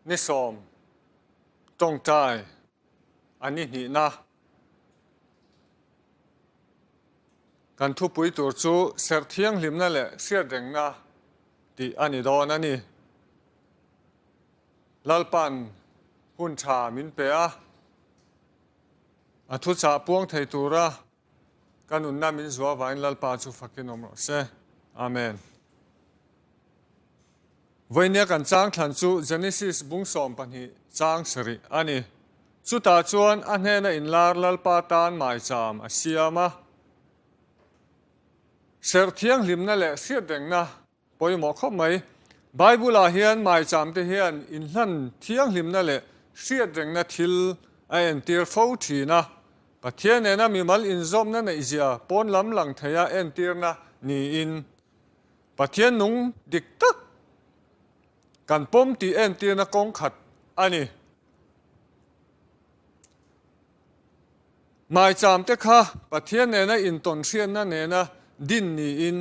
Ni sawm tawngtai a ni hnihna. Kan thupui tur chu serh thianghlimna leh hriatrengna tih a ni dawn a ni. Lalpan hun tha min pe a, a thuchah puang thei tura Ka nunna min zuah vangin Lalpa chu fakin awm rawh se. Amen. Vawinia kan chang thlan chu Genesis bung 12 chang sarih a ni. Chutah chuan a hnena inlar Lalpa tan maicham a siam a. Serh thianghlimna leh hriatrengna Pawimawh khawp mai. Bible-ah hian maicham te hian inhlan thianghlimna leh hriatrengna thil a entir fo thin a. Pathian nena mimal inzawmna neihzia pawn lam lang theia entirna niin Pathian nung dik tak kan pawm tih entirna kawng khat a ni. Maicham te kha Pathian nena intawnhriatna nena din niin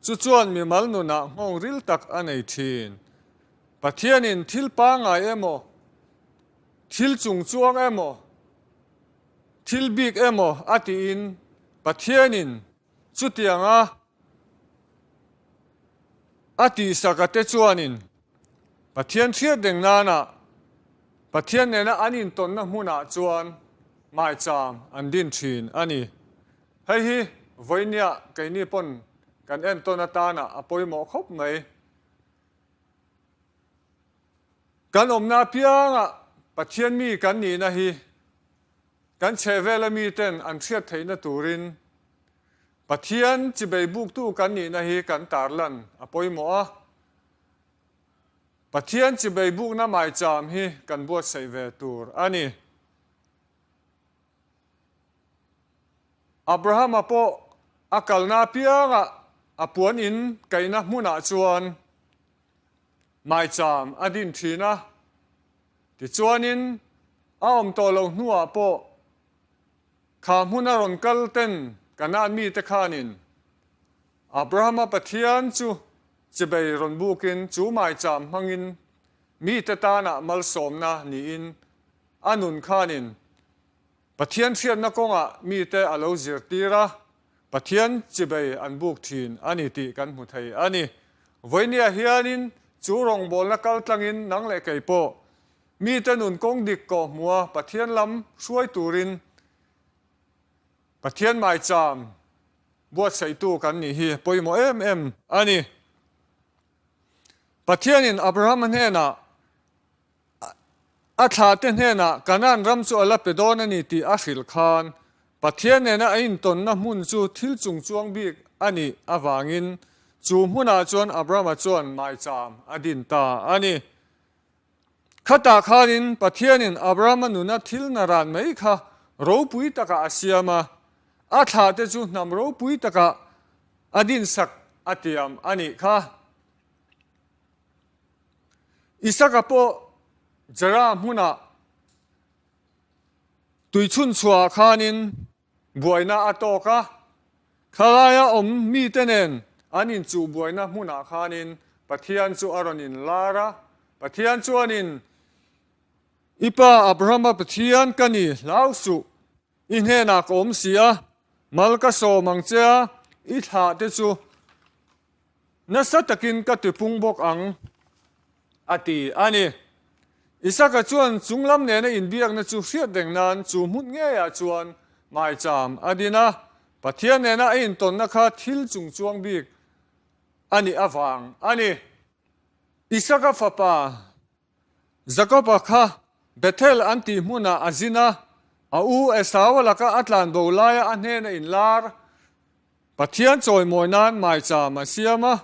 Chu chuan mimal nunah nghawng ril tak a nei thin. Pathianin thil pangngai emaw, thil chungchuang emaw, thil bik emaw a tiin Pathianin chutianga a tihsaka te chuanin Pathian hriat reng nana Pathian nena an intawnna hmunah chuan maicham an din thin a ni. Hei hi vawinia keini pawn kan entawn atana a pawimawh khawp mai. Kan awmna apianga Pathian mi kan nihna hi kan chhehvela miten an hriat theihna turin Pathian chibei buktu kan nihna hi kan tarlan a pawimawh a. Pathian chibei bukna maicham hi kan buatsaih ve tur a ni. Abrahama pawh a kalna apiangah a puan in kaihna hmunah chuan maicham a din thin a, tichuanin a awm tawh lo hnuah pawh kha hmuna rawn kal ten Kanaan mite khanin Abrahama Pathian chu chibei rawn bukin chu maicham hmangin mite tanah malsawmna niin a nun khanin Pathian hriatna kawngah mite a lo zirtir a, Pathian chibei an buk thin a ni tih kan hmu thei a ni. Vawinia hianin chu rawngbawlna kal tlangin nang leh kei pawh mite nun kawng dik kawh hmua Pathian lam hruai turin Pathian maicham buatsaihtu kan nih hi pawimawh em em a ni. Pathianin Abrahama hnenah A thlahte hnenah Kanaan ram chu a la pe dawn a ni tih a hrilh khan, Pathian nena a intawnna hmun chu thil chungchuang bik a nih avangin chu hmunah chuan Abrahama chuan maicham a din ta a ni. Khatah khanin Pathianin Abrahama nuna thil naran mai kha ropui takah a siam a, a thlahte chu hnam ropui takah a dinsak a tiam a nih kha. Isaka pawh Jara hmunah tuichhun chhuahah khanin buaina a tawk a, khalaia awm mite nen an inchuh buaina hmunah khanin Pathian chu a rawn inlar a. Pathian chuanin, I pa Abrahama Pathian ka ni, hlau suh, I hnenah ka awm si a, mal ka sawm ang che a, i thlah te chu nasa takin ka tipung bawk ang, a ti a ni. Isaka chuan chunglam nena inbiakna chu hriat reng nan chu hmun ngeiah chuan maicham a din a, Pathian nena a intawnna kha thil chungchuang bik a nih avang a ni. Isaka fapa Jakob-a kha Bethel an tih hmunah a zin a, a u Esau-a laka a tlan bo laia a hnena inlar Pathian chawimawi nan maicham a siam a.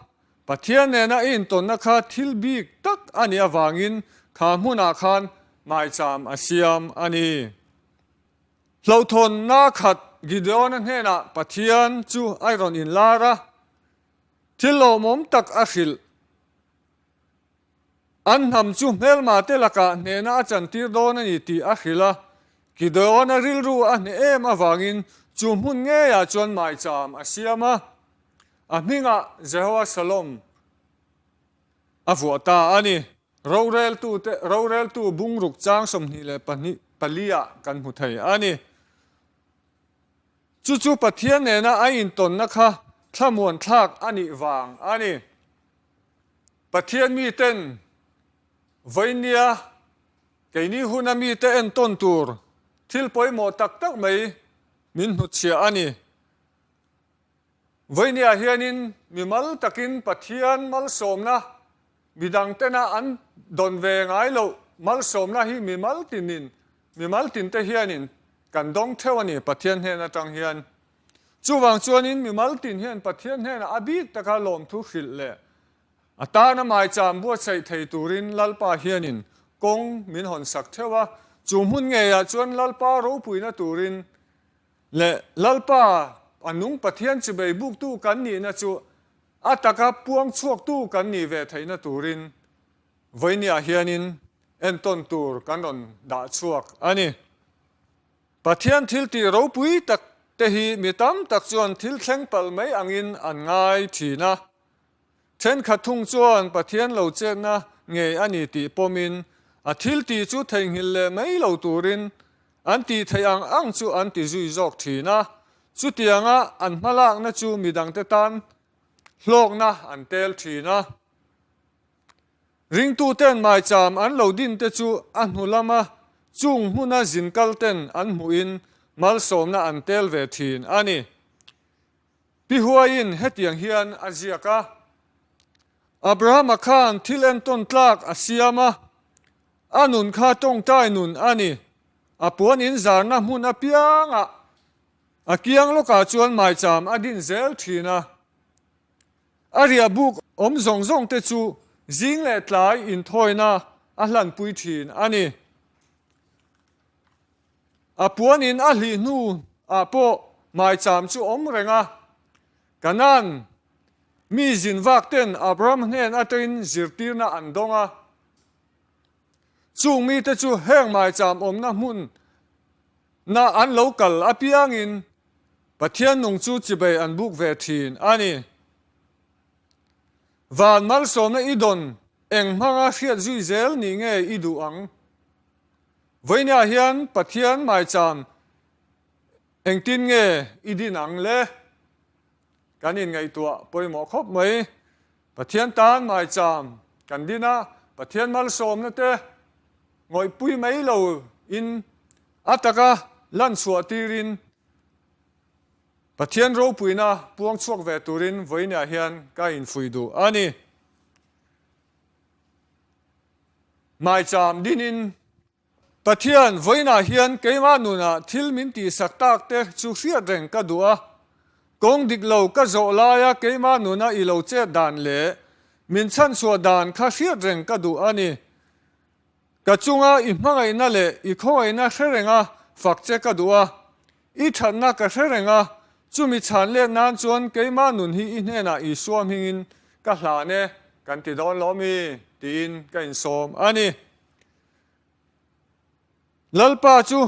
Pathian nena a intawnna kha thil bik tak a nih avangin kha hmunah khan maicham a siam a ni. Hlauhthawnna khat Gideon-a hnenah Pathian chu a rawn inlar a, thil lawmawm tak a hrilh. An hnam chu hmelma te lakah hnehna a chantir dawn a ni tih a hrilh a, Gideon-a rilru a hneh em avangin chu hmun ngeiah chuan maicham a siam a, a hmingah Jehovah Shalom a vuah ta a ni. Roreltute, Roreltu bungruk chang 22 ah kan hmu thei a ni. Chu chu Pathian nena a intawnna kha thlamuan thlak a nih vang a ni. Pathian miten vawinia keini huna mite entawn tur thil pawimawh tak tak mai min hnutchhiah a ni. Vawinia hianin mimal takin Pathian malsawmna midang tena an dawn ve ngai loh malsawmna hi mimal tinin mimal tinte hianin kan dawng theuh a ni Pathian hnen atang hian. Chuvang chuanin mimal tin hian Pathian hnenah a bik taka lawmthu hrilh leh a tana maicham buatsaih thei turin Lalpa hianin kawng min hawn sak theuh a, chu hmun ngeiah chuan Lalpa ropuina turin leh Lalpa a nung Pathian chibei buktu kan nihna chu a taka puang chhuaktu kan nih ve theihna turin vawinia hianin entawn tur kan rawn dah chhuak a ni. Pathian thil tih ropui tak te hi mi tam tak chuan thil thleng palh mai angin an ngai thin a. Thenkhat thung chuan Pathian lo chetna ngei a ni tih pawmin a thil tih chu theihnghilh leh mai lo turin an tih theih ang ang chu an ti zui zawk thin a. Chutianga an hmalakna chu midangte tan hlawkna an tel thin a. Ringtuten maicham an lo din te chu a hnu lama chung hmuna zin kal ten an hmuhin malsawmna an tel ve thin a ni. Pi Huaiin hetiang hian a ziak a, Abrahama khan thil entawn tlak a siam a, a nun kha tawngtai nun a ni. A puan inzarna hmun apiangah a kiang lawkah chuan maicham a din zel thin a. A riah buk awm zawng zawng te chu zing leh tlai inthawina a hlanpui thin a ni. A puanin a hlih hnu ah pawh maicham chu awm reng a. Kanaan mi zin vak ten Abraham hnen atangin zirtirna an dawng a. Chung mite chu heng maicham awmna hmun na an lo kal apiangin Pathian nung chu chibei an buk ve thin a ni. Van malsawmna i dawn eng hmanga hriat zui zel ni nge i duh ang? Vawinia hian Pathian maicham engtin nge i din ang le? Kan inngaihtuah pawimawh khawp mai. Pathian tan maicham kan din a, Pathian malsawmna te ngawihpui mai lo in a taka lan chhuah tirin Pathian ropuina puang chhuak ve turin vawiinah hian ka infuih duh a ni. Maicham dinin Pathian vawiinah hian keimah nunah thil min tihsak tak te chu hriat reng ka duh a, kawng dik lo ka zawh laia keimah nuna i lo chet dan leh min chhanchhuah dan kha hriat reng ka duh a ni. Ka chunga i hmangaihna leh i khawngaihna hre renga fak che ka duh a, i thatna ka hre reng a, chumi chhan let nan chuan keimah nun hi i hnenah Isua hmingin ka hlan e, kan ti dawn lo mi? tiin ka insawm a ni. Lalpa chu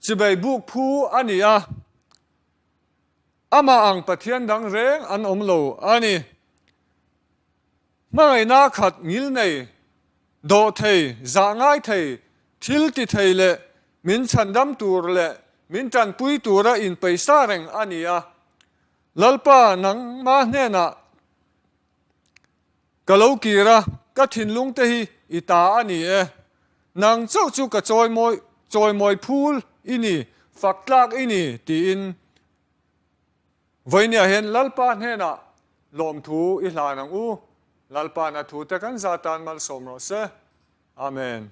chibei buk phu a ni a, Amah ang Pathian dang reng an awm lo a ni. Hmangaihna khat ngil nei, dawh thei, zah ngai thei, thil ti thei leh min chhandam tur leh min tanpui tura inpeisa reng a ni a. Lalpa nangma hnenah ka lo kir a, ka thinlung te hi i ta a ni e. Nang chauh chu ka chawimawi chawimawi phul i ni, fak tlak i ni, tiin Vawinia hian Lalpa hnenah lawmthu i hlan ang u. Lalpa'n a thute kan za tan malsawm rawh se. Amen.